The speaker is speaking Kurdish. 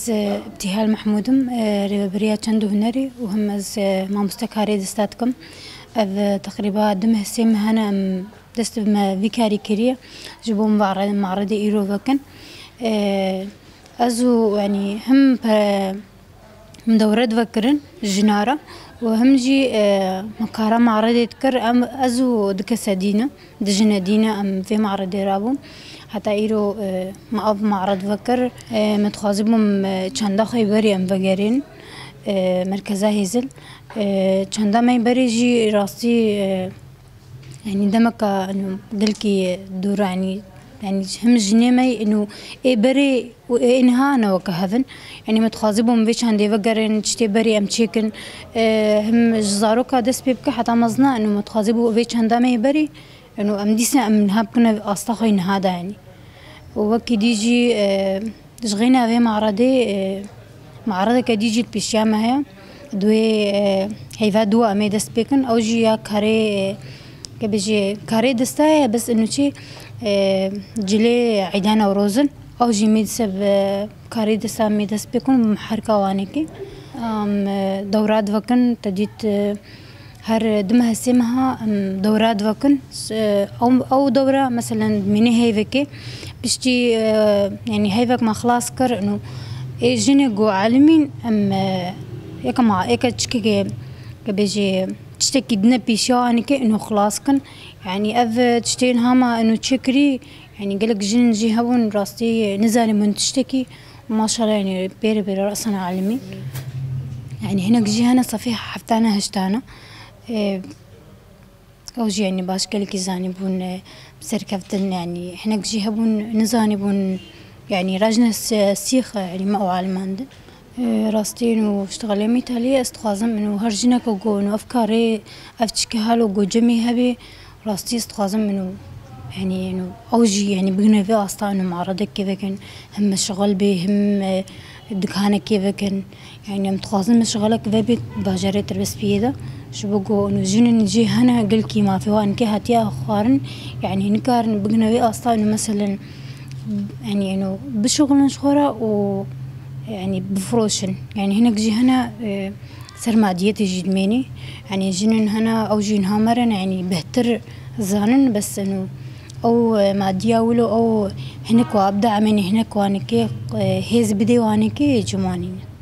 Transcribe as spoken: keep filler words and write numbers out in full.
Ez, e, Îbtîhal Mehmûd im, e, rêveberiya çand û hunerê û him ez, e, mamoste karê dista dikim. Ev, e, teqrîba du meh, sê meh hene em dest bi me vî karî kiriye. Ji bo mare-, maredê îro vekin. E, ez û, yanî, him pe-, him dewre divekirin jina re û him jî, e, me kara maredê dikir, em, ez û du kese dî ne. Dijine dîne em vê maredê rabûn. Heta îro, e, me av mared vekir. E, me dixwazibûm, e, çanda xwe berê em vegerên, e, merkeza Hêzil. E, çanda me berê jî rastî, e, yanî demeka, eno, gelkî dûr, yanî, yanî him jinê me, eno, ê berê û ê niha ne weke hev in. Yanî me dixwazî bûm vê çendê vegerin, tiştê berê em çêkin. E, him ji zaroka dest pê bike heta mezina, eno me dixwazî bû vê çenda me yê berê, eno em dîsa em niha bikine asta xwe yê niha de yanî. Û wekî dî jî, e, ji xêna vê maredê, e, maredeke dî jî li pêşiya me heye. Di wê, e, heyva dû em ê dest pê kin. Ew jî ya karê, e, ke bêjê karê dista ye, bes eno çi, e, cilê Eyda Newroz in. Ew jî me dîsa bi karê dista me dest pê kin, bi miherka wanekê. Em, e, dewra divekin, te dît, e, her du meh, sê meha em dewra divekin. S-, e, ew, ew dewra, meselen, mînê heyvekê, piştî, e, yanî heyvek me xilas kir, eno ê jinê ku elimîn, em, e, eke ma, eke çikekê, ke bêjê, tiştekî dine pêşiya anî ke eno xilas kin. Yanî ev, e, tiştê niha me eno çêkirî, yanî gelek jin jî hebûn rastî nizanîbûn tiştekî. Maşallah, yanî pêre pêre resana elimî. Yanî hinek jî hene sefê heftane heştane. E, Ew jî, yanî, baş gelekî zanîbûn, e, serkeftin, yanî, hinek jî hebûn, nizanîbûn, yanî, rajne se-, sîx, yanî, me û alimandin. E, rastî, eno, ştixelê me Îtalî, ez dixwazim, eno, her jineke ku, eno, ev karê, ev çike halo ku cemî hebê, rastî, ez dixwazim, eno, yanî, eno, ew jî, yanî, bigine vê asta, eno, maredekê vekin, him meşxul bê, him, e, dikanekê vekin. Yanî em dixwazin meşxalek vebê bajarê Tirbespiyê de. Ji bo ku eno jinên jê hene gelkî mafê wan ke hatiye xwarin, yanî nikarin bigine vê asta eno meselen, yanî eno bişuxulin ji xwe re û yanî bifiroşin. Yanî hinek jî hene, e, ser madiyetê jî dimênî. Yanî jinên hene ew jî niha me re ne, yanî bêhtir zanin bes eno ew, e, madiya wilo ew hinek wa bide emênî hinek wanekê, e, hêz bidê wanekê cim wanîne.